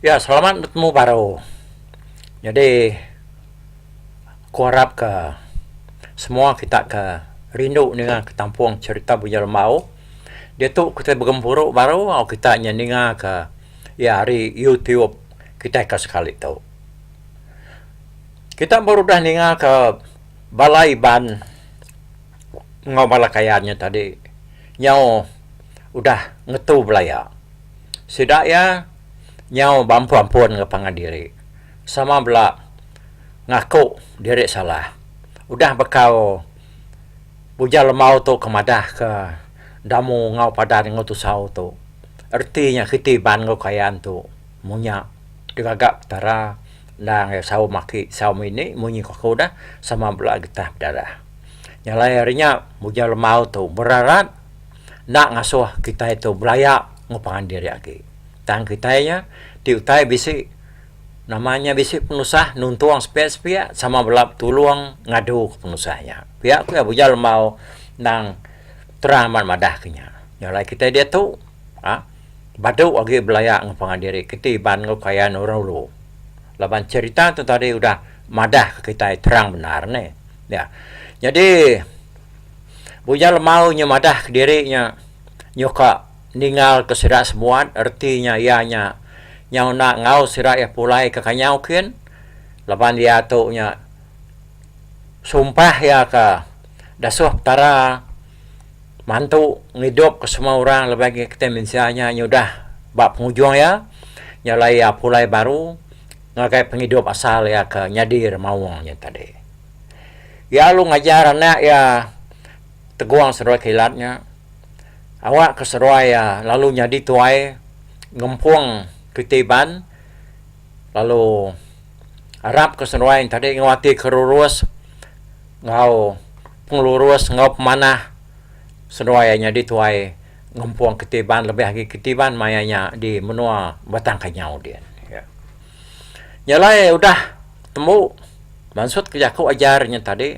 Ya selamat betemu baru. Jadi ku arap ka semua kita ke rindu ninga ke tampung cherita Bujang Lembau. Diatu kitai begempuru baru au kita nya ninga ka iya ari YouTube kitai ka sekali tu. Kita baru udah ninga ka bala Iban enggau bala Kayan nya tadi nyau udah ngetu belaya. Sida iya nyau beampun-ampun enggau pangan diri sama bela ngaku diri salah. Udah bekau Bujang Lembau tu ke madah ke Damu enggau Padan enggau Tusau tu reti nya kiti Iban enggau Kayan tu munya digaga Petara endang iya saum aki saum ini munyi ku aku dah sama bela getah bedarah. Nya alai ari nya Bujang Lembau tu berarat enda ngasuh kitai tu belaya enggau pangan diri agi. Tang kitai nya ti utai bisi nama nya bisi penusah nuntung sepiak-sepiak sama bela betulung ngadu ke penusah nya. Pia ku iya Bujang Lembau endang terang amat madah ke nya. Nya alai kitai diatu uhh badu agi belaya enggau pangan diri keti Iban enggau Kayan orang ulu. Laban cherita tu tadi udah madah ke kitai terang bendar neh. Ya. Nyadi Bujang Lembau nya madah kediri nya nyuka Ninggal ke sida sebuat reti nya iya nya nyau enda enggau sida iya pulai ke Kanyau kin laban iya tu nya sumpah iya ke dasuh Petara mantu ngidup ke semua orang lebih agi kitai mensia nya nyudah ba pengujung iya nya alai iya pulai baru ngagai pengidup asal iya ke nyadi remaung nya tadi. Iya lalu ngajar anak iya Teguang seduai Kilat nya. Awak ke seduai iya lalu nyadi tuai ngempung kiti Iban lalu arap ke seduai enti enggau ati ke rurus enggau pengelurus enggau pemanah seduai iya nyadi tuai ngempung kiti Iban lebih agi kiti Iban maya nya di menua Batang Kanyau din. Nya alai udah tembu mansut ke jaku ajar nya tadi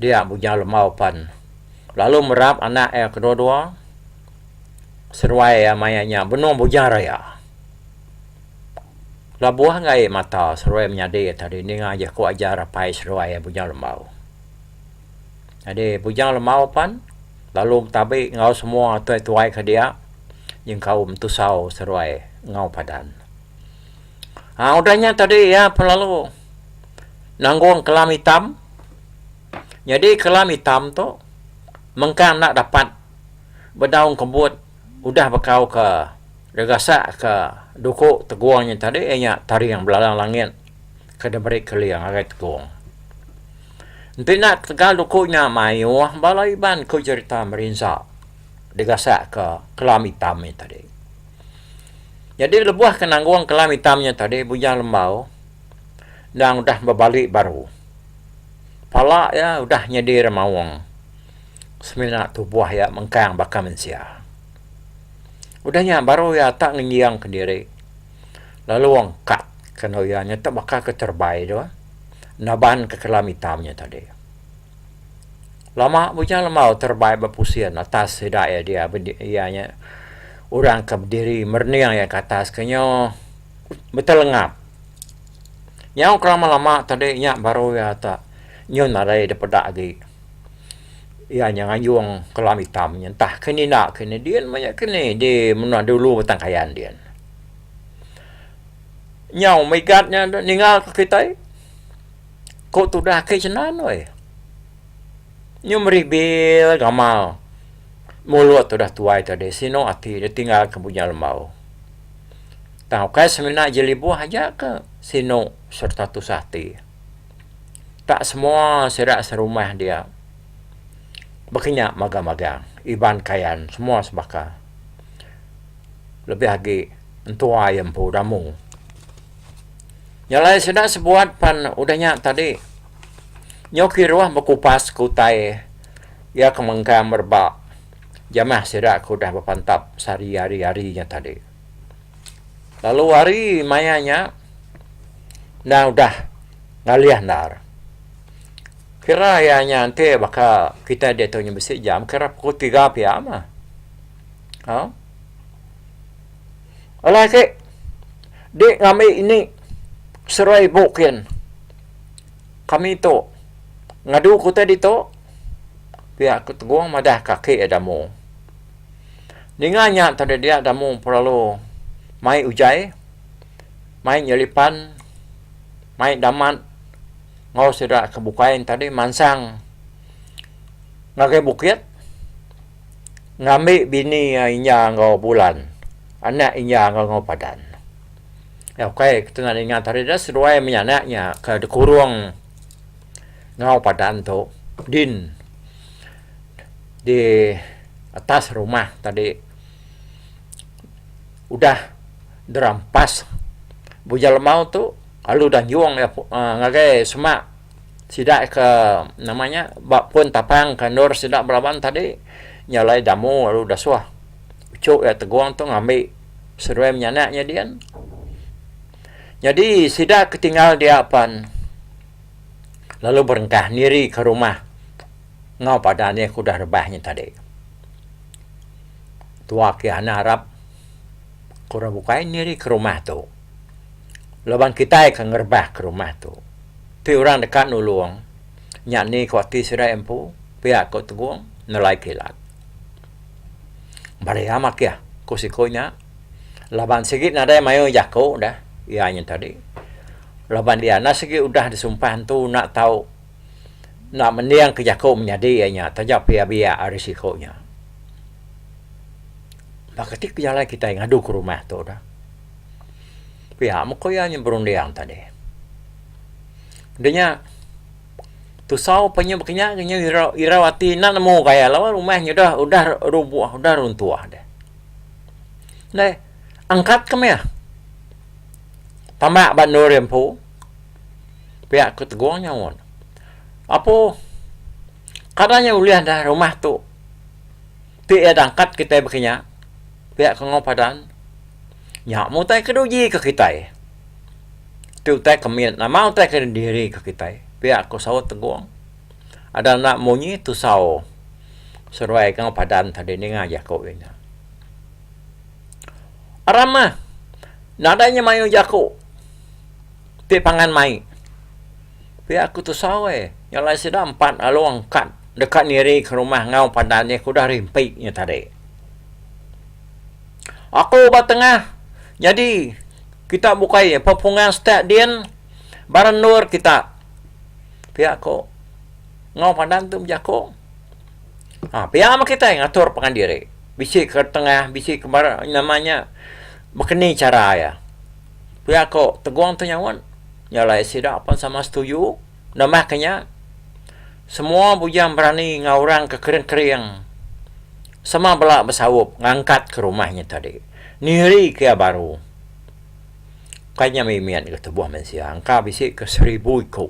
dia Bujang Lembau pan lalu merap anak iya kedua-dua seduai iya maya nya benung Bujang Raya. Labuh enggai mata seduai menyadi iya tadi ninga jaku ajar apai seduai iya Bujang Lembau. Nyadi Bujang Lembau pan lalu betabi enggau semua tuai-tuai ke dia nyengkaum Tusau seduai enggau Padan. Aa udah nya tadi iya pun lalu nanggung kelam hitam. Nyadi kelam hitam tu mengkang enda dapat bedaung kebut udah bekau ke digasak ke duku tegung nya tadi iya nya taring belalang langit ke diberi keling ngagai tegung. Enti enda ketegal duku nya mayuh bala Iban ku jerita merinsa digasak ke kelam hitam nya tadi. Nyadi lebuh ke nanggung kelam hitam nya tadi Bujang Lembau endang udah bebali baru. Pala iya udah nyadi remaung semina tubuh iya mengkang baka mensia. Udah nya baru iya tak ngenjing kediri lalu angkat kenu iya nya tak baka ke terebai tu naban ke kelam hitam nya tadi. Lama bujang lembau terebai ba pusin atas sida iya dia iya nya orang ke bediri merening iya ke atas ke nyu betelengap. Nyau ke lama-lama tadi nya baru iya tak nyun nadai dipeda agi. Iya nya ngayung kelam itam nya entah ke ninda ke ne din meh nya ke ni di menua dulu Batang Kayan din. Nyau migat nya ninga ke kitai ku tudah ake jenan weh. Nyu meribil gamal mulut tudah tuai tadi sinu ati deh tinggal ke Bujang Lembau. Tang ukai semina jelibuh aja ke sinu sereta tusah ati. Tak semua sida serumah dia baka nya magang-magang Iban Kayan semua sebaka lebih agi entua iya empu Damu. Nya alai sida sebuat pan udah nya tadi nyau kiruh bekupas ke utai iya ke mengkang mereba jamah sida ke udah bepantap sehari hari hari nya tadi. Lalu hari maya nya endang udah ngalih endar. Kira iya nya enti baka kitai diatu nya bisi jam kira pukul tiga pia mah. Au. Alai ake di ngambi ini seruai ibu kin kami tu ngadu ke utai ditu pia ku Tegong madah ka ake iya damu. Ninga nya tadi dia damu perlu mai ujai, mai nyelipan, mai damat enggau sida ke bukai ne tadi mansang ngagai bukit ngambi bini iya inya enggau bulan anak inya enggau padan. Ukai ke ninga tadi dah seduai menyanak nya ke dikurung enggau padan tu din. Di atas rumah tadi udah dirampas Bujang Lemau tu lalu danjung iya ngagai semak sida ke nama nya ba pun tapang ke endur sida belaban tadi nya alai damu lalu dasuh uchu iya Tegong tu ngambi seduai menyanak nya din. Nyadi sida ke tinggal dia pan lalu berengkah niri ke rumah. Enggau pada nih ke udah rebah nya tadi. Tua ke anak arap ke orang bukai niri ke rumah tu. Laban kitai ke ngerebah ke rumah tu. Ti orang deka nulung nya ni ku ati sida empu pia ku Tegong nelai kilat. Bala iya makih ku siku nya laban sigi nadai mayuh jaku deh iya nya tadi. Laban iya enda sigi udah disumpah entu enda tau. Enda mending ke jaku menyadi iya nya taja pia biak ari siku nya. Baka ti pejalai kitai ngadu ke rumah tu dah. Pia meh ku iya nya berunding tadi. Udah nya tusau pa nya baka nya nya irau irau ati enda nemu gaya laban rumah nya udah udah rubuh udah runtuh deh. Ndai angkat ke mih tambak ba endur iya empu. Pia ku Tegong nyaut. Apu, kada nya ulih dah rumah tu ti iya dangkat kitai baka nya, pia ku Ngau Padan. Nya meh utai ke diuji ke kitai. Ti utai ke mit nama utai ke diri ke kitai, pia ku saut Tegong. Ada enda munyi tusau seduai Ngau Padan tadi ninga jaku iya nya. Aram meh nadai nya mayuh jaku. Ti pangan mai. Pia aku tusau eh. Nya alai sida empat lalu angkat deka niri ke rumah enggau padan iya ke udah rimpi nya tadi. Aku ba tengah nyadi kita bukai pepungan setak din barang endur kita. Pia ko enggau padan tu bejaku. Ha pia meh kitai ngatur pangan diri. Bisi ke tengah bisi ke barat nama nya baka ni chara iya. Pia ko Tegong tu nyaut, nya alai sida pun sama setuju nambah ke nya semua bujang berani enggau orang ke kering-kering sama bela besaup ngangkat ke rumah nya tadi niri ke iya baru. Kai nya mimit ke tubuh mensia engka bisi ke seribu iku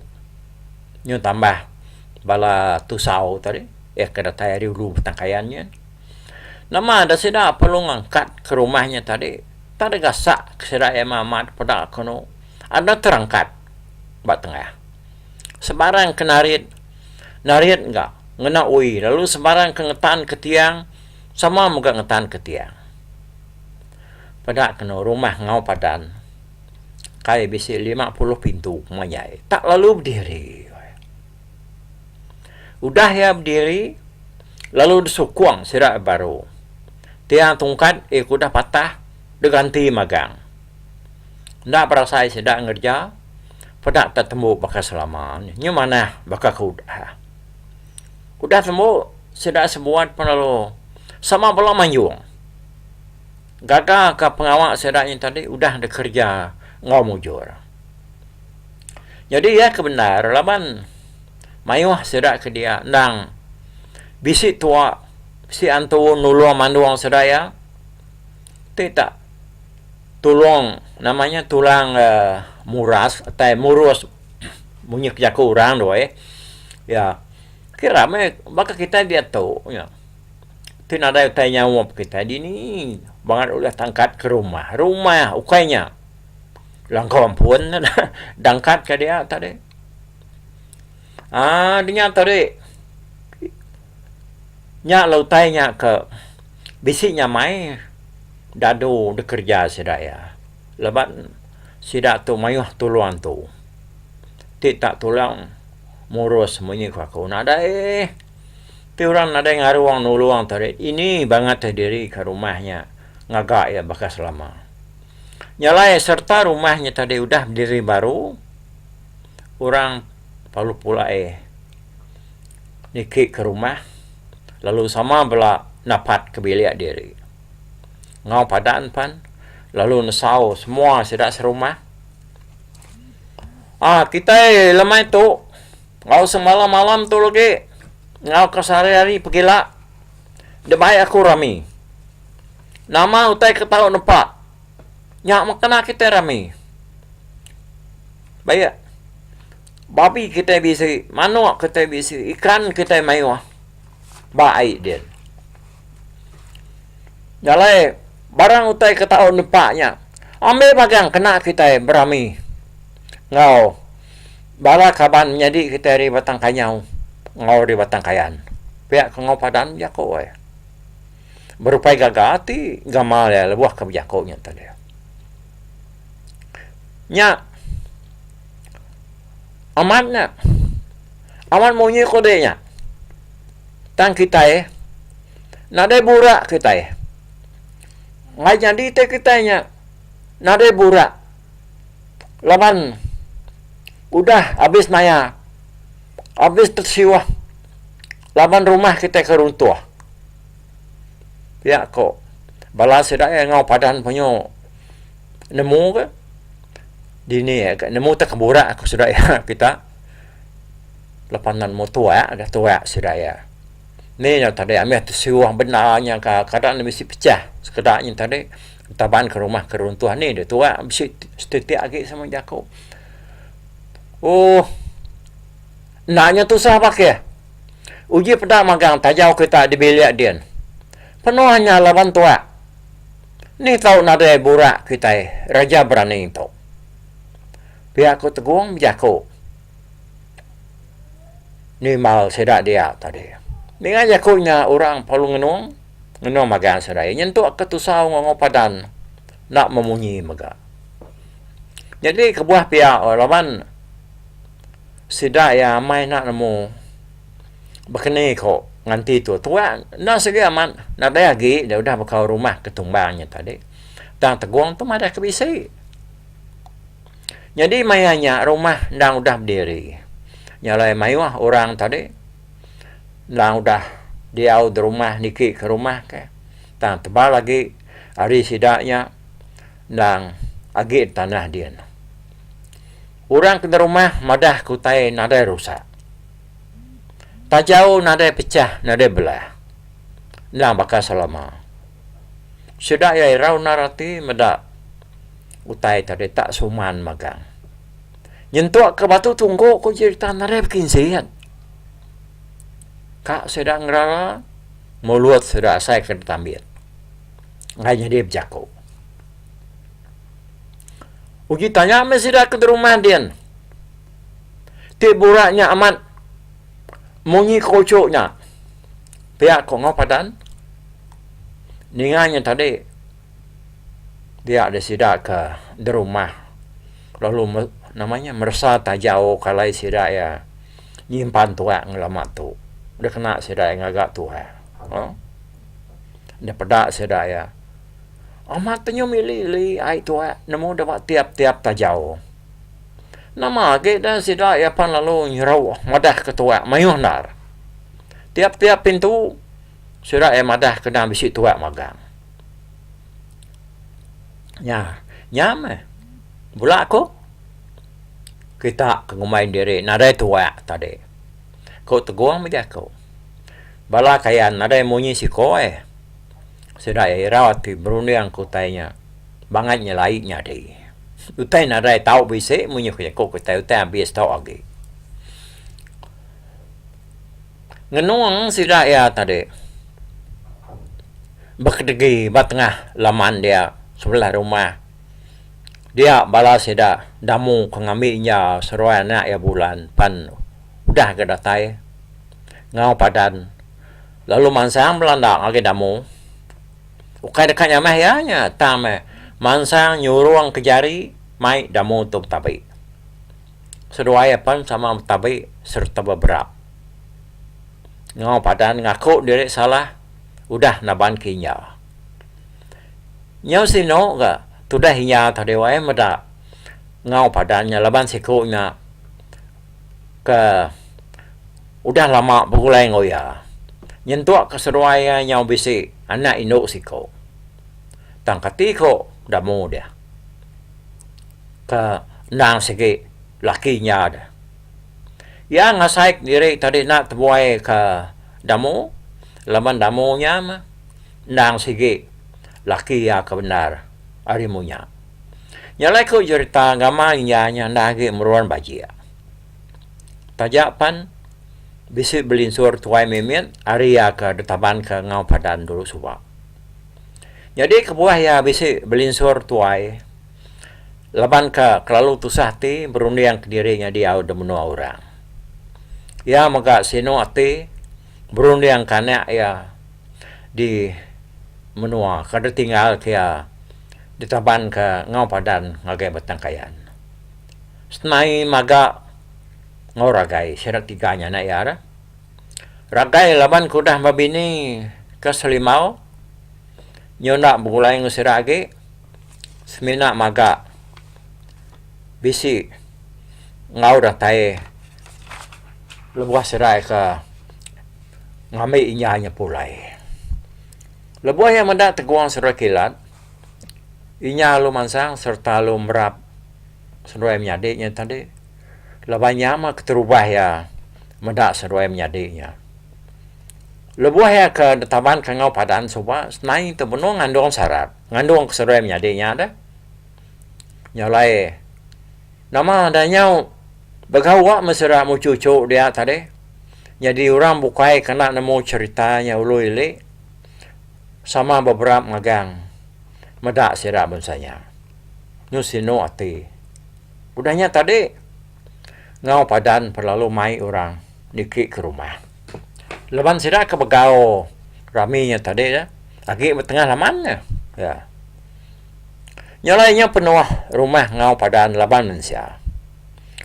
nyu tambah bala tusau tadi iya ke datai ari ulu Batang Kayan nyin. Nama da sida perlu ngangkat ke rumah nya tadi. Tak ada gasak ke sida iya amat peda ke anu ada terangkat ba tengah. Sebarang ke narit, narit ga ngena ui lalu sebarang ke ngetan ke tiang sama mega ngetan ke tiang. Peda ke anu rumah enggau padan kai bisi 50 pintu pemanjai tak lalu bediri. Udah iya bediri. Lalu disukung sida baru. Tiang tungkat iya ke udah patah diganti magang. Enda berasai sida ngereja peda te tembu baka selama. Nyu manah baka ke udah. Udah tembu sida sebuat pun lalu sama bala mayung. Gaga ka pengawa sida nya tadi udah dikereja enggau mujur. Nyadi iya ke bendar laban mayuh sida ke dia endang bisi tuak bisi antu nulung mandung sida iya ti tak tulung nama nya tulang uhh muras tai murus munyi ke jaku orang tu eh iya kira meh baka kitai diatu nya. Ti nadai utai nyaup kitai dini bangat ulih tangkat ke rumah. Rumah ukai nya langkau ampun ne dangkat ka dia tadi. Aaa dinya tadi nya la utai nya ke bisi nyamai dadu da kerja sida iya laban sida tu mayuh tulung antu. Ti tak tulung murus munyi ku aku nadai. Ti orang nadai ngarung nulung tadi ini bangat deh diri ka rumah nya ngaga iya baka selama. Nya alai sereta rumah nya tadi udah bediri baru orang lalu pulai niki ke rumah lalu sama bela napat ke bilik diri. Enggau padan pan lalu nesau semua sida serumah. Aaa kitai lemai tu. Enggau semalam-malam tu lagi enggau ke sehari-hari pegila dibai aku rami. Nama utai ke tau nempa nya meh kena kitai rami. Baik babi kitai bisi, manok kitai bisi, ikan kitai mayuh ba ai din. Nya alai barang utai ke tau nempa nya ambi magang kena kitai berami enggau Bala kaban menyadi kitai ari Batang Kanyau enggau ari Batang Kayan. Pia ke enggau padan bejaku ai. Berupai gaga ati gamal iya lebuh ke bejaku nya tadi. Nya amat nya. Amat munyi ku dek nya. Tang kitai nadai burak kitai. Enggai nyadi tai kitai nya nadai burak. Laban udah abis maya abis tesiuh laban rumah kitai ke runtuh. Pia ko bala sida iya enggau padan penyu nemu ke dini ka nemu te ke burak ku sida iya kita lepa nan mu tuak dah tuak sida iya. Ni nya tadi amih tesiuh benda nya ka kada ne bisi pecah sekeda nya tadi. Taban ke rumah ke runtuh ni deh tuak bisi setitik agi sama jaku. Ooh enda nya tusah bakih. Uji peda magang tajau kita di bilik din. Penuh nya laban tuak. Ni tau nadai burak kitai raja berani tu. Pia ku Tegong bejaku. Nimbal sida dia tadi. Ninga jaku nya orang perlu ngenung. Ngenung magang serai nyentuk ke tusau enggau padan enda memunyi mega. Nyadi kebuah pia laban sida iya amai enda nemu bekeni ko nganti tu. Tuak enda sigi amat nadai agi da udah baka rumah ke tumbang nya tadi. Tang Tegong tu madah ke bisi. Nyadi maya nya rumah endang udah bediri. Nya alai mayuh orang tadi. Endang udah diau di rumah niki ke rumah ke tang tebal agi ari sida nya endang agi tanah din. Orang ke nerumah madah ke utai nadai rusak. Tajau nadai pecah nadai belah endang baka selama. Sida iya irau endar ati meda utai tadi tak suman magang. Nyentuk ke batu tunggu ku jerita nadai bekinsit. Ka sida ngerara mulut sida asai ke ditambit. Enggai nyadi bejaku. Uji tanya meh sida ke derumah din. Ti burak nya amat munyi ke uchu nya. Pia ko enggau padan. Ninga nya tadi dia deh sida ke derumah lalu nama nya meresa tajau ke alai sida iya. Nyimpan tuak ngelama tu dikena sida iya ngaga tuak. Enda peda sida iya. Amat te nyau mili ili ai tuak nemu deba tiap tiap tajau. Nama agi da sida iya pan lalu nyeru madah ke tuak mayuh endar. Tiap tiap pintu sida iya madah ke endang bisi tuak magang. Nya, nya meh bula ku kita ke ngumbai diri nadai tuak tadi. Ku Tegong bejaku. Bala Kayan nadai munyi siko eh. Sida iya irau ati berunding ke utai nya bangat nyelai nyadi. Utai nadai tau bisi munyi ku jaku kitai utai abis tau agi. Ngenung sida iya tadi bekedegi ba tengah laman dia sebelah rumah dia bala sida damu ke ngambi inya seruai anak iya bulan pan udah ga datai enggau padan lalu mansang belanda ngagai damu ukai deka nyamah iya nya tang meh mansang nyurung ke jari mai damu tu betabi. Seduai apan sama betabi sereta beberap. Enggau padan ngaku diri salah udah naban ke inya. Nyau sinu ga tudah inya tadi wai meda enggau padan nya laban siku nya ke udah lama begulai enggau iya. Nyentuk ke seduai iya nyau bisi anak indu siku. Tang kati ko damu deh. Ke endang sigi laki inya deh. Iya ngasai diri tadi enda tebuai ke damu laban damu nya meh endang sigi laki iya ke bendar ari munya. Nya alai ku jerita gamal inya nya enda agi meruan bajik. Taja pan bisi belinsur tuai mimit ari iya ke ditaban ke enggau padan dulu suba. Nyadi kebuah iya bisi belinsur tuai laban ka kelalu tusah ati berunding kediri nya diau da menua orang. Iya mega sinu ati berunding ka anak iya di menua ka ditinggal ka iya ditaban ka enggau padan ngagai Batang Kayan. Senai maga enggau Ragai sida tiga nya anak iya re. Ragai laban ke udah bebini ke Selimau nyunda begulai enggau sida agi semina maga bisi enggau datai lebuh sida ke ngambi inya nya pulai. Lebuh iya meda Tegung Seduai Kilat inya lalu mansang sereta lalu merap seduai menyadi nya tadi laban nya mah keterubah iya meda seduai menyadi nya. Lebuh iya ke ditaban ke enggau padan suba senai tu benung ngandung sarat ngandung ke seduai menyadi nya deh. Nya alai nama da nyau begawa meh sida muchu uchu dia tadi nyadi orang bukai ke enda nemu cherita nya ulu ili sama beberap magang meda sida bansa nya. Nyu sinu ati. Udah nya tadi enggau padan pelalu mai orang niki ke rumah. Laban sida ke begau rami nya tadi ne agi ba tengah laman ne. Ya. Nya alai nya penuh rumah enggau padan laban mensia.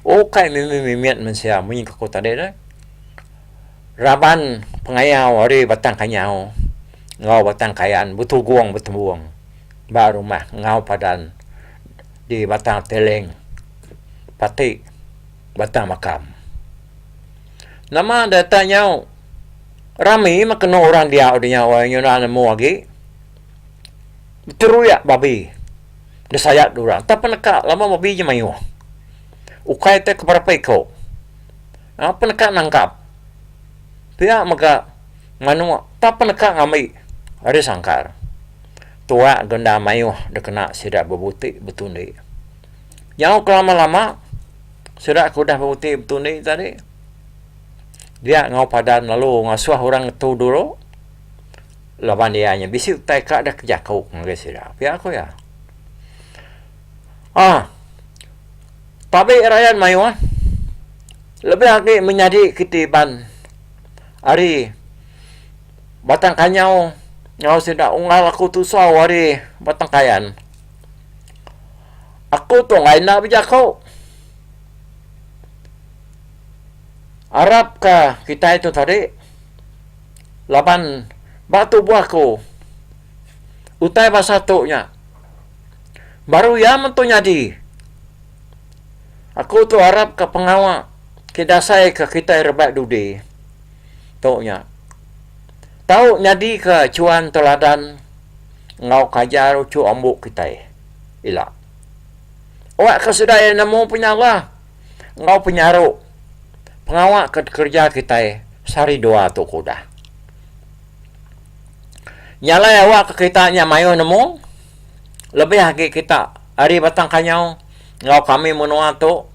Ukai mimit mimit mensia munyi ke ku tadi ne. Raban pengayau ari Batang Kanyau enggau Batang Kayan betugung betembung ba rumah enggau padan di Batang Teleng Pati Batang Makam. Nama data nyau rami meh kenu orang dia udah nyau ai nyuna nemu agi. Beteruyak babi disayat orang tang peneka lama babi nya mayuh. Ukai te ke berapa iko. Aaa peneka nangkap. Pia mega manuk tang peneka ngambi ari sangkar. Tuak genda mayuh dikena sida bebuti betundi. Nyau ke lama-lama sida ke udah bebuti betundi tadi dia enggau padan lalu ngasuh orang ngetu dulu laban iya nya bisi utai ka deh kejaku ngagai sida pia ku iya. Aaa tabi rayat mayuh lebih agi menyadi kiti iban ari Batang Kanyau enggau sida unggal aku tusau ari Batang Kayan. Aku tu enggai enda bejaku. Arap ka kitai tu tadi laban. Ba tubuh aku utai bansa tu nya baru iya mentu nyadi. Aku tu arap ka pengawa ke dasai ka kitai rebak dudi tu nya tau nyadi ka chuan teladan enggau kajar uchu ambu kitai ila. Awak ka sida iya nemu penyalah enggau penyaru pengawa ke dikereja kitai sehari dua tu ke udah. Nya alai awak ke kita nya mayuh nemu lebih agi kita ari Batang Kanyau enggau kami menua tu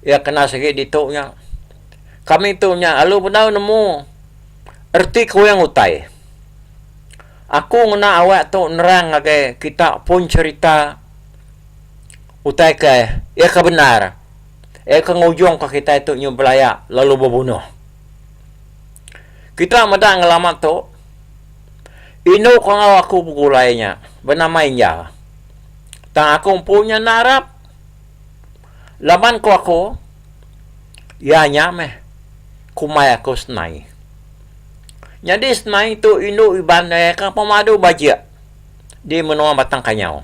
iya kena sigi ditu nya. Kami tu nya lalu bedau nemu erti kuing utai. Aku ngena awak tu nerang ngagai kita pun cherita utai ke iya ke bendar iya ke ngujungka kitai tu nyu belaya lalu bebunuh. Kita meda ngelama tu, indu ke enggau aku begulai nya benama Inja. Tang aku empu nya enda arap. Laban ku aku, iya nya meh kumbai aku Senai. Nyadi Senai tu indu Iban iya ke pemadu bajik di menua Batang Kanyau.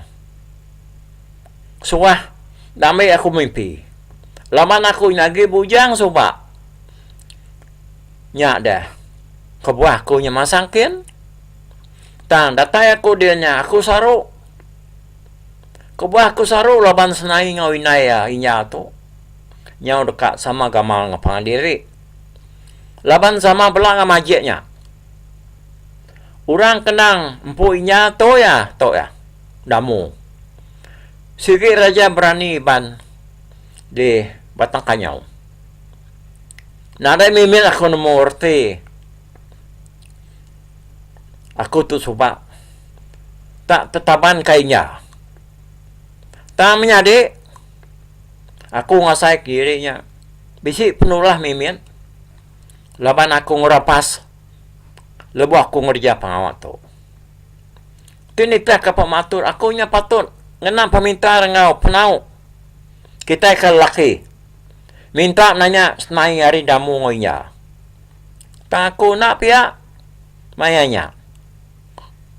Suah diambi aku mimpi laban aku nya agi bujang suba. Nya deh kebuah aku nya masang kin. Tang datai aku dia nya aku saru. Kebuah aku saru laban senai enggau indai iya inya tu nyau deka sama gamal enggau pangan diri. Laban sama bela enggau majik nya. Orang kenang empu inya tu iya tu iya damu. Sigi raja berani iban di Batang Kanyau. Nadai mimit aku nemu reti aku tu suba tak tetaban ka inya. Tang menyadi aku ngasai kediri nya bisi penulah mimit laban aku ngerapas lebuh aku ngereja pengawa tu. Ti nitihka pematur aku nya patut ngena pemintar enggau penau kitai ke lelaki. Minta nanya senai ari damu enggau iya. Tang aku enda pia maya nya.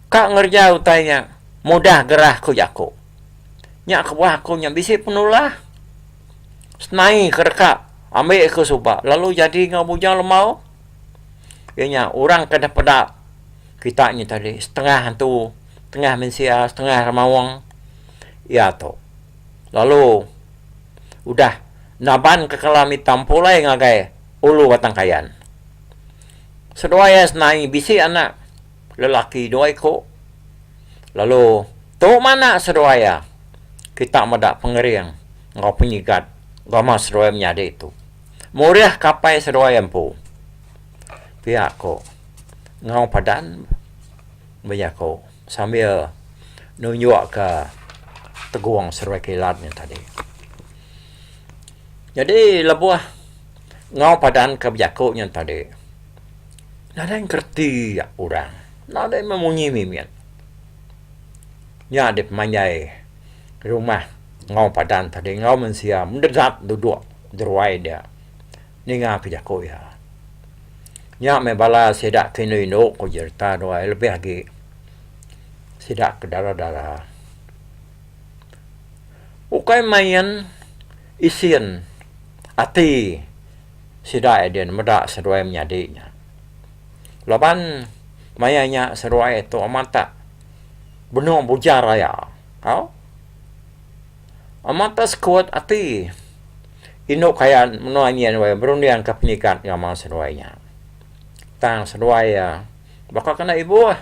Ka ngereja utai nya mudah gerah ku jaku. Nya kebuah aku nya bisi penulah senai ke deka ambi aku suba lalu jadi enggau Bujang Lembau. Iya nya orang ke deh peda kita nya tadi setengah antu, setengah mensia, setengah remaung iya tu. Lalu udah naban ke kelam itam pulai ngagai ulu Batang Kayan. Seduai iya senai bisi anak lelaki dua iku. Lalu tu meh anak seduai iya kita meda pengering enggau penyigat gamal seduai menyadi tu. Murih ke apai seduai iya empu. Pia ko enggau padan bejaku sambil nunjukka Tegong seduai Kilat nya tadi. Nyadi lebuh enggau padan ke bejaku nya tadi nadai ngereti orang nadai meh munyi mimit. Nya deh pemanjai rumah enggau padan tadi enggau mensia mendegap duduk deruai dia ninga ke jaku iya. Nya meh bala sida ke indu-indu ku jerita duai lebih agi sida ke dara-dara. Ukai main isin ati sida din meda seduai menyadi nya. Laban maya nya seduai tu amat tak benung bujar aya tau. Amat tak sekut ati indu kayan menua nyin weh berunding ka penyigat ngamal seduai nya. Tang seduai iya baka kena ibuh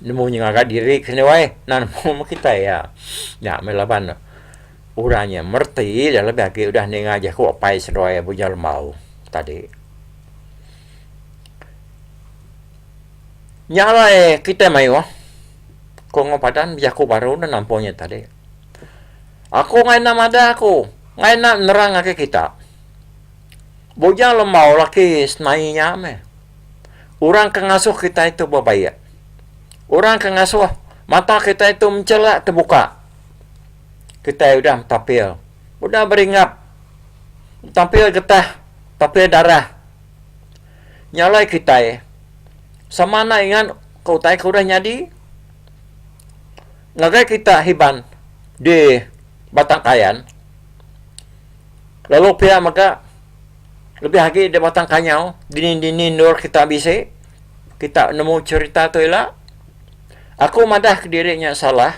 nemu nya ngaga diri ke seduai nan nemu meh kitai iya. Nya meh laban orang nya mereti lebih agi udah ninga jaku apai seduai Bujang Lembau tadi. Nya alai kitai mayuh ko enggau padan bejaku baru ne nampung nya tadi. Aku enggai enda madah aku, enggai enda nerang ngagai kita. Bujang lembau laki senai nya meh. Orang ke ngasuh kitai tu bebaik. Orang ke ngasuh mata kitai tu menchelak tebuka. Kitai udah betapil, udah beringap, betapil getah, betapil darah. Nya alai kitai. Sama enda ingat ke utai ke udah nyadi ngagai kita Iban di Batang Kayan lalu pia mega lebih agi di Batang Kanyau dini-dini endur kita bisi kita nemu cherita tu ila. Aku madah kediri nya salah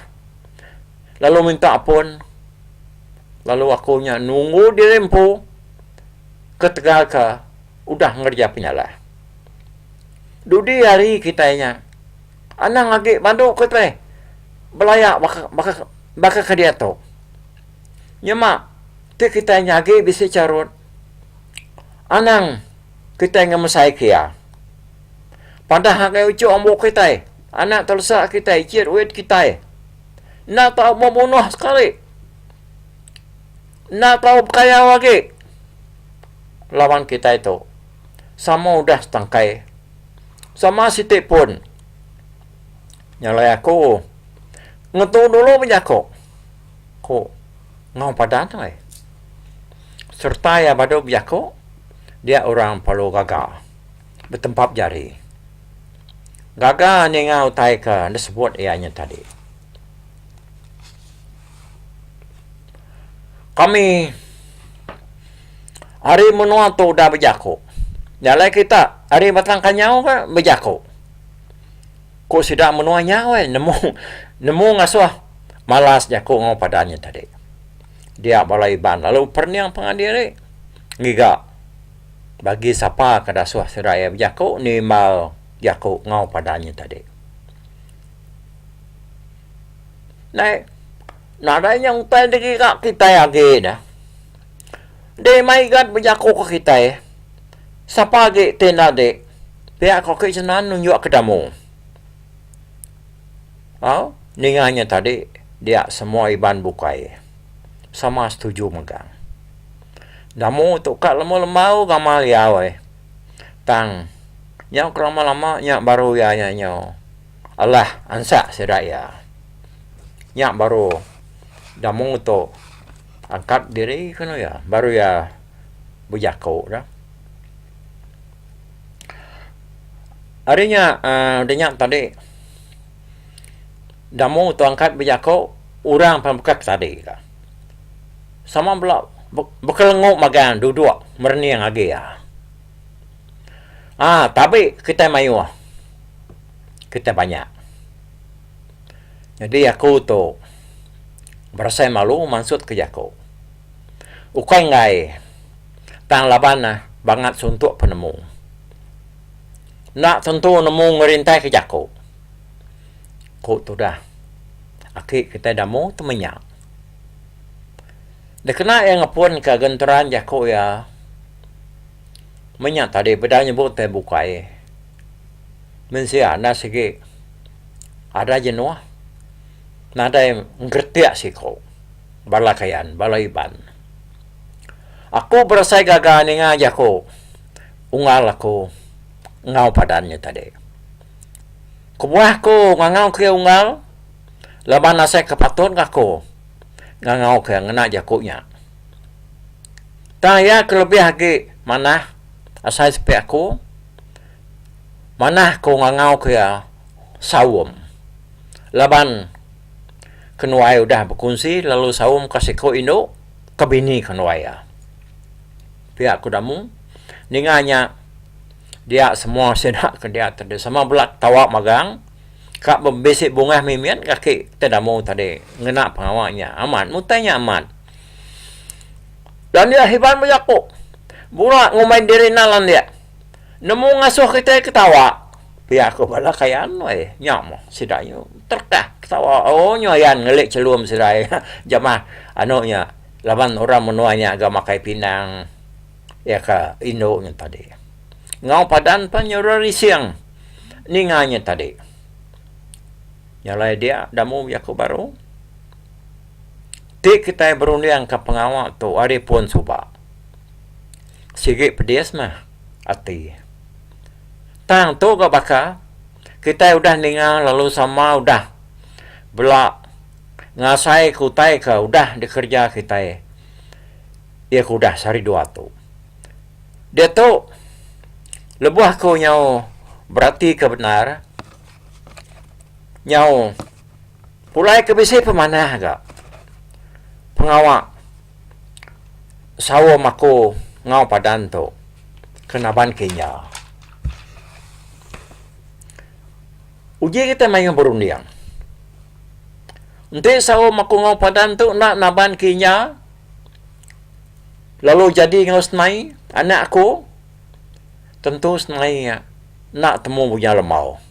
lalu minta ampun lalu aku nya nunggu diri empu ketegal ke udah ngereja penyalah. Dudi hari kitai nya anang agi badu kitai belaya baka baka baka ke diatu. Nyema ti kitai nya agi bisi charut anang kitai ngemesai ke iya. Padah ngagai uchu ambu kitai, anak telesa kitai, icit wit kitai enda tau bebunuh sekali. Enda tau bekayau agi laban kitai tu. Sama udah setangkai. Sama siti pun. Nya alai aku ngetu dulu bejaku, ku enggau padan alai. Sereta iya badu bejaku, dia orang perlu gaga betempap jari. Gaga ninga utai ke disebut iya nya tadi. Kami ari menua tu udah bejaku. Nya alai kita ari Batang Kanyau ke bejaku. Ku sida menua nya weh nemu nemu ngasuh malas jaku enggau padan nya tadi. Dia bala Iban lalu perening pangan diri ngiga bagi sapa ke dasuh sida iya bejaku nimbal jaku enggau padan nya tadi. Nai nadai nya utai digiga kitai agi ne. Deh mai igat bejaku ke kitai sapa agi ti enda dik pia ko ake jenan nunjuk ke damu. Au ninga nya tadi dia semua iban bukai sama setuju mega. Damu tu ka lemu lembau gamal iya weh tang nyau ke lama lama nya baru iya nya nyau. Alah ansak sida iya. Nya baru damu tu angkat diri kenu iya baru iya bejaku dah. Ari nya uhh udah nya tadi damu tu angkat bejaku orang pan baka ke tadi ka. Sama bela bekelengu magang duduk merening agi iya. Aaa tabi kitai mayuh. Kitai banyak. Nyadi aku tu berasai malu mansut ke jaku. Ukai enggai tang laban ne bangat suntuk penemu. Enda tentu nemu ngerintai ke jaku. Ku tudah aki kitai damu temenya. Dikena iya ngepun ka genteran jaku iya menya tadi peda nyebut tai bukai. Mensia enda sigi ada jenuh nadai ngeretik siku bala Kayan bala Iban. Aku berasai gaga ninga jaku unggal aku enggau padan nya tadi. Kebuah aku ngangau ke unggal laban asai ke patut aku ngangau ke ngena jaku nya. Tang iya ke lebih agi manah asai sepi aku. Manah ku ngangau ke iya saum laban kenuai udah bekunsi lalu saum ka siku indu ke bini kenuai iya. Pia ku Damu ninga nya dia semua sida ke dia tadi sama bela ketawa magang ka bisi bungah mimit kaki te Damu tadi ngena pengawa nya amat mutai nya amat. Landik Iban bejaku bula ngumbai diri enda landik. Nemu ngasuh kitai ketawa pia ku bala kayan weh nya meh sida nyu terekah ketawa ooh nyu ayan ngeli chelum sida iya jamah anu nya laban orang menua nya ga makai pinang iya ka indu nya tadi. Enggau padan pan nyu rising ninga nya tadi. Nya alai dia damu jaku baru ti kitai berunding ka pengawa tu ari pun suba. Sigi pedis meh ati. Tang tu ga baka kitai udah ninga lalu sama udah bela ngasai ke utai ke udah dikereja kitai iya ke udah sehari dua tu. Diatu lebuh aku nyau. beratika bendar nyau pulai ke bisi pemanah ga pengawa saum aku enggau padan tu ke naban kinya. Uji kitai mayuh berunding. Enti saum aku enggau padan tu enda naban kinya lalu jadi enggau senai anak aku tentu senai nya enda temu bujang lembau.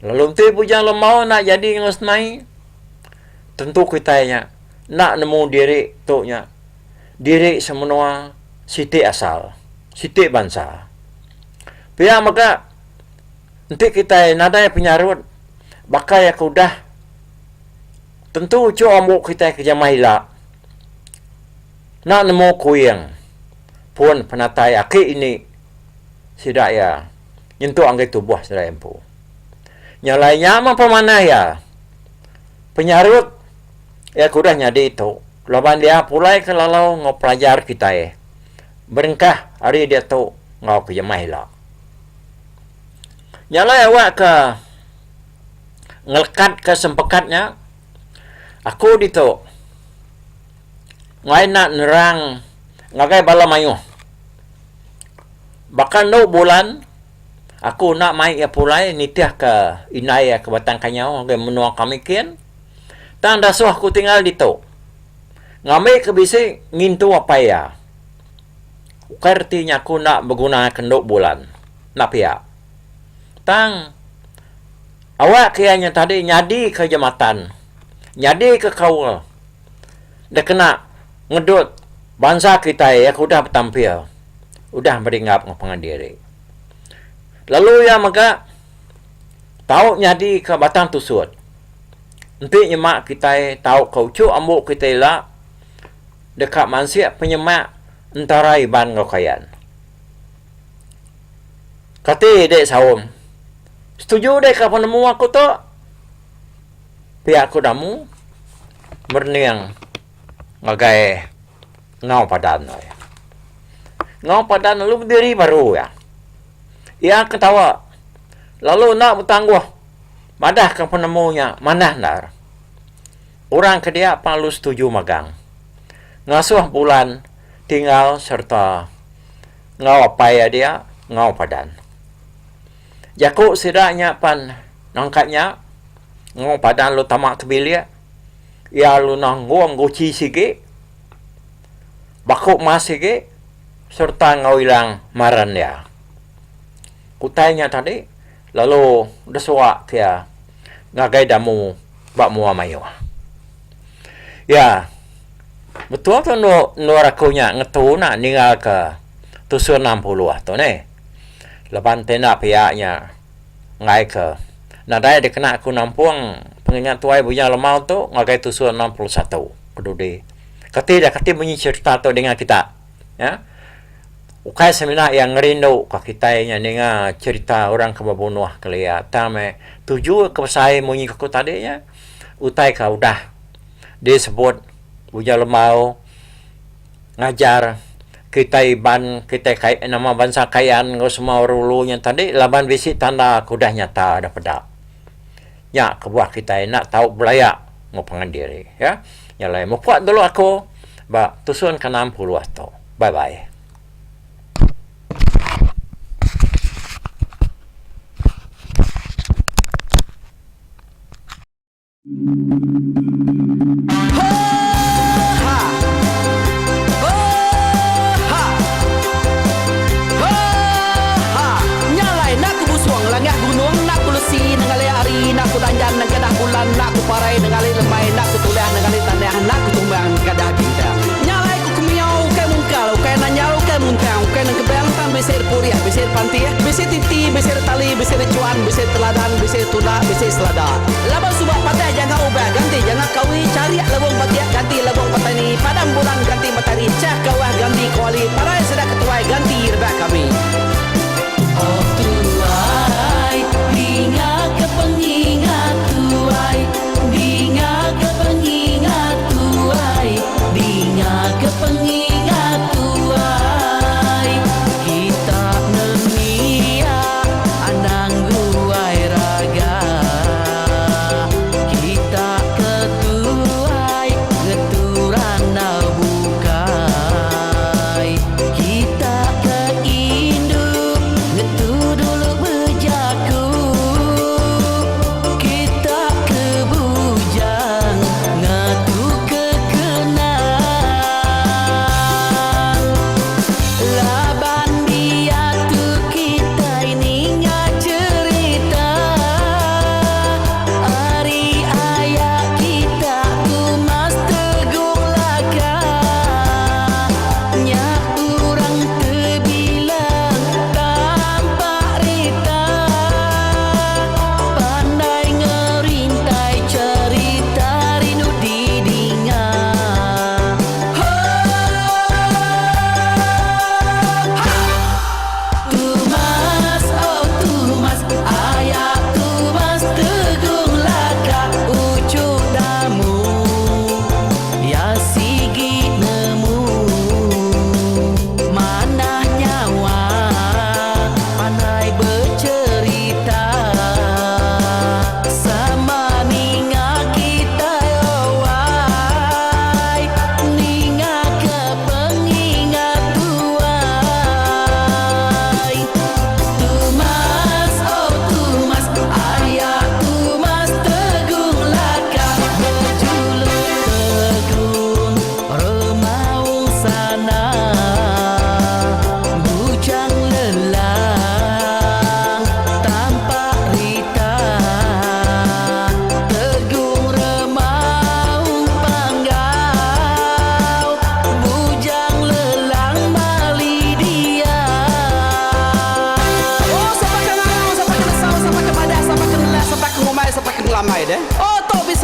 Lalu enti bujang lembau enda jadi enggau senai tentu kitai nya enda nemu diri tu nya diri semenua siti asal siti bansa. Pia mega enti kitai nadai penyarut baka iya ke udah tentu uchu ambu kitai ke jamah ila enda nemu kuing pun penatai aki ini sida iya nyentuk ngagai tubuh sida iya empu. Nya alai nya mah pemanah iya penyarut iya ke udah nyadi tu laban iya pulai ke lalau enggau pelajar kitai berengkah ari diatu enggau ke jemah ila. Nya alai awak ke ngelekatka sempekat nya aku ditu enggai enda nerang ngagai bala mayuh. Baka endo bulan aku enda mai iya pulai nitihka indai iya ke Batang Kanyau ngagai menua kami kin tang dasuh aku tinggal ditu ngambika bisi ngintu apai iya. Ukai reti nya aku enda beguna ke endo bulan. Enda pia. Tang awak ke iya nya tadi nyadi ke jematan, nyadi ke kaul dikena ngedut bansa kitai iya ke udah betampil, udah beringgap enggau pangan diri. Lalu iya mega tau nyadi ke batang tusut. Enti nyema kitai tau ke uchu ambu kitai ila deka mansik penyemak entara Iban enggau Kayan. Kati dek Saum? Setuju dek ka penemu aku tu? Pia ku Damu merening ngagai Ngau Padan. Ngau Padan lalu bediri baru iya. Iya ketawa lalu enda betangguh madahka penemu nya manah endar. Orang ke dia pan lalu setuju magang. Ngasuh bulan tinggal sereta enggau apai iya dia enggau padan. Jaku sida nya pan nangka nya enggau padan lalu tama ke bilik iya lalu nanggung guchi sigi baku mas sigi sereta enggau ilang maren iya. Utai nya tadi lalu desuak ke iya ngagai damu ba mua mayuh. Iya, betul tu endur endur aku nya ngetu ne ninggal ke tusun 60 tu neh. Laban ti enda pia nya enggai ke nadai dikena aku nampung pengingat tuai Bujang Lemau tu ngagai tusun 61 ke dudi. Kati da kati munyi cherita tu dinga kita ya. Ukai semina iya ngerindu ka kitai nya ninga cherita orang ke bebunuh kelia tang meh tuju ke besai munyi ku tadi nya utai ke udah disebut Bujang Lembau ngajar kitai Iban kitai kai nama bansa Kayan enggau semua orang ulu nya tadi laban bisi tanda ke udah nyata da peda. Nya kebuah kitai enda tau belaya enggau pangan diri ya. Nya alai mupuk dulu aku ba tusun ke 60 tu. Bye bye.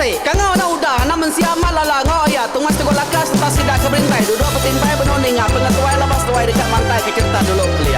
tasik. Kangau anak udang, anak mensia amat lala enggau aya Tungas Teguh Laka sereta sida ke berintai duduk betimpai benung ninga pengetuai laban seduai deka mantaika cherita dulu kelia.